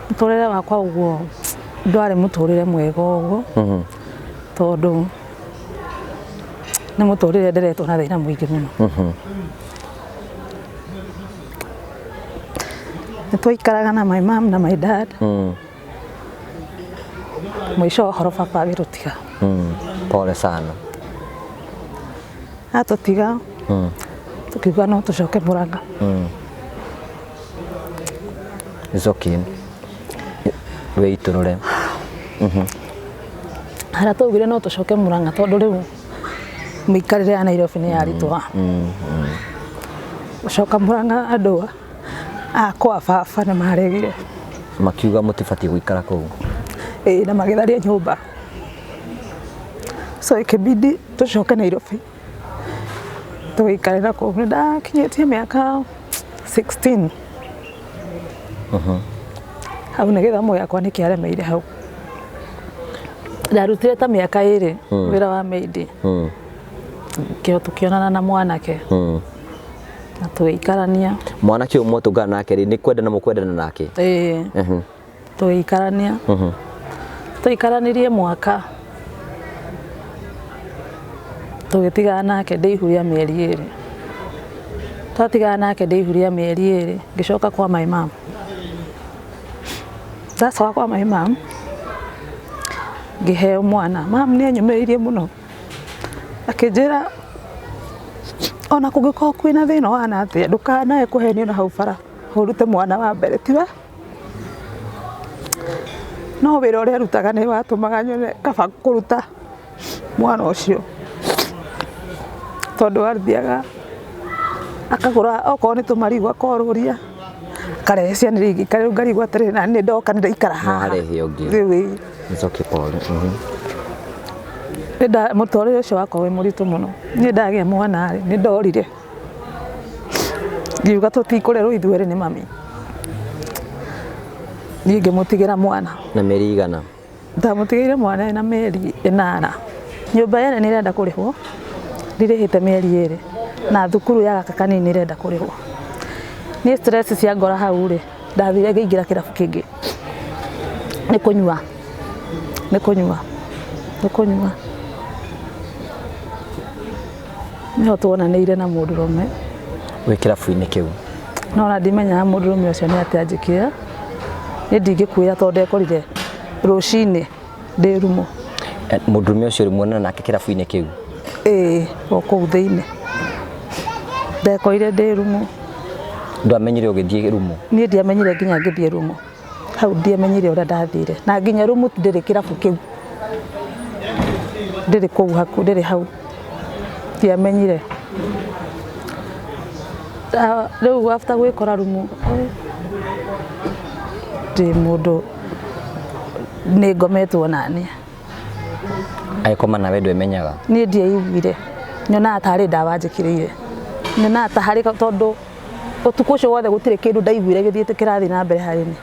Mũtũrĩre wakwa ũguo ndwarĩ mũtũrĩre mwega ũguo, tondũ nĩ mũtũrĩre nderetwo na thĩna mũingĩ mũno. Nĩ twaikaraga na my mom na my dad. Mũico wa ũhoro baba agĩtũtiga. Pole sana. Atũtiga tũkiuga no tũcoke Mũrang'a. It's okay. Wĩitũrũre. Harĩa twaugire no tũcoke Mũrang'a tondũ rĩu mĩikarĩre ya Nairobi nĩ yaritũha. Gũcoka Mũrang'a andũ a kwa baba nĩ maregire. Makiuga mũtibatiĩ gũikara kũu. Ĩĩ na magĩtharia nyũmba. So ikibidi tũcoke Nairobi tũgĩikare na kũu. Nĩ ndakinyĩtie mĩaka 16. Hau nĩ gĩthomo gĩakwa nĩ kĩaremeire hau. Ndarutire ta mĩaka ĩrĩ wĩra wa maid. Kĩo tũkĩonana na mwanake na tũgĩikarania. Mwanake ũyũ mwatũngana nake rĩ, nĩ kwendana mũkwendana nake? Ĩĩ. Tũgĩikarania. Twaikaranirie mwaka tũgĩtigana nake ndĩ ihu rĩa mĩeri ĩrĩ. Twatigana nake ndĩ ihu rĩa mĩeri ĩrĩ ngĩcoka kwa my mom. Ndacoka kwa my mom ngĩheo mwana. Mom nĩ anyũmĩrĩirie mũno akĩnjĩra ona kũngĩkorwo kwĩna thĩna ũhana atĩa ndũkanae kũhenio na hau bara ũrute mwana wa mbere tiwe. No wĩra ũrĩa arutaga nĩ watũmaga nyone kaba kũruta mwana ũcio, tondũ athiaga akagũra okorwo nĩ tũmarigũ akorũria, akarehe ciana iria ingĩ, rĩu ngarigwo atĩrĩrĩ naniĩ ndoka nĩ ndaikara haha. Warehe ũngĩ. Rĩu ĩĩ. It's okay, pole. Mũtũrĩre ũcio wakwa wĩ mũritũ mũno. Niĩ ndagĩa mwana rĩ, nĩ ndorire. Ngiuga tũtikũrerwo ithuerĩ nĩ mami. Niĩ ngĩmũtigĩra mwana. Na mĩeri igana? Ndamũtigĩire mwana ena mĩeri 8. Nyũmba ĩrĩa nĩ ĩrenda kũrĩhwo, ndirĩhĩte mĩeri 2, na thukuru ya gaka kanini nĩ ĩrenda kũrĩhwo. Niĩ stress cia ngora hau rĩ, ndathire ngĩingĩra kĩrabu kĩngĩ. Nĩ kũnyua, nĩ kũnyua, nĩ kũnyua. Nĩho tuonanĩire na mũndũrũme. Wĩ kĩrabu-inĩ kĩu? No ona ndimenyaga mũndũrũme ũcio nĩ atĩa anjĩkire. Niĩ ndingĩkwĩra tondũ ndekorire rũcinĩ ndĩ rumu. Mũndũrũme ũcio muonana nake kĩrabu-inĩ kĩu? Ĩĩ, o kũu thĩinĩ. Ndekorire ndĩ rumu. Ndwamenyire ũgĩthiĩ rumu? Niĩ ndiamenyire nginya ngĩthiĩ rumu. Hau ndiamenyire ũrĩa ndathire. Na nginya rumu ndĩrĩ kĩrabu kĩu. Ndĩrĩ kũu hakuhĩ, ndĩrĩ hau. Ndiamenyire. Rĩu after gwĩkora rumu, ndĩ mũndũ nĩ ngometwo naniĩ. Agĩkoma nawe ndwemenyaga? Niĩ ndiaiguire. Nyonaga tarĩ ndawa njĩkĩrĩire. Nyonaga ta harĩ tondũ ũtukũ ũcio wothe gũtirĩ kĩndũ ndaiguire gĩthiĩte kĩrathiĩ na mbere harĩ niĩ.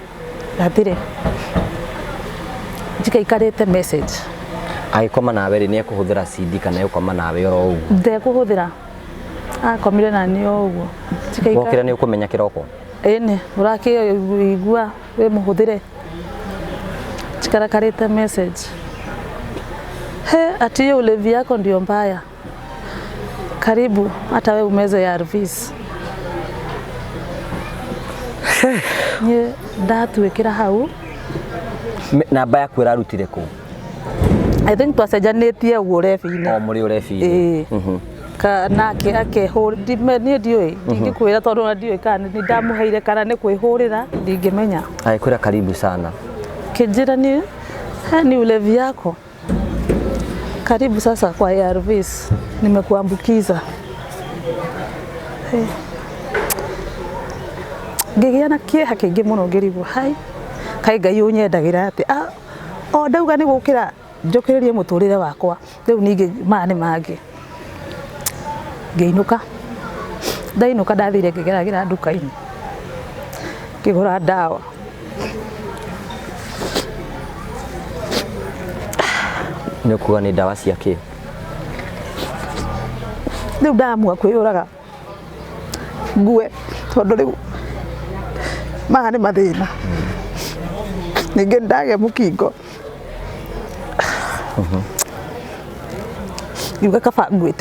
Hatirĩ. Njikaikarĩte message. Agĩkoma nawe rĩ, nĩ ekũhũthĩra CD kana egũkoma nawe oro ũguo? Ndekũhũthĩra. Akomire na niĩ o ũguo. Wokĩra nĩ ũkũmenya kĩroko? Ĩni, ũrakĩigua wĩ mũhũthĩre. Njikarakarĩte message. He, ati hiyo ulevi yako ndio mbaya. Karibu hata we umeze ARVs. Niĩ ndatuĩkĩra hau. Namba yaku ĩrarutire kũ? I think twacenjanĩtie ũguo ũrebi-inĩ. O mũrĩ ũrebi-inĩ. Ĩĩ. Nake akehũra, niĩ ndiũĩ, ndingĩkwĩra tondũ ona ndiũĩ kana nĩ ndamũheire kana nĩ kwĩhũrĩra, ndingĩmenya. Agĩkwĩra karibu sana. Kĩnjĩra nĩ, he ni ulevi yako. Karibu sasa kwa ARVs, nimekuambukiza. Hey. Ngĩgĩa na kĩeha kĩingĩ mũno ngĩrigwo, hai, kaĩ Ngai ũnyendagĩra atĩ, o ndauga nĩ gũkĩra njũkĩrĩrie mũtũrĩre wakwa, rĩu ningĩ maya nĩ mangĩ. Ngĩinũka, ndainũka ndathire ngĩgeragĩra nduka-inĩ, ngĩgũra ndawa. Nĩ ũkuga nĩ ndawa cia kĩ? Rĩu ndamua kwĩyũraga ngue tondũ rĩu maya nĩ mathĩna. Ningĩ ndagĩa mũkingo, ngiuga kaba nguĩte.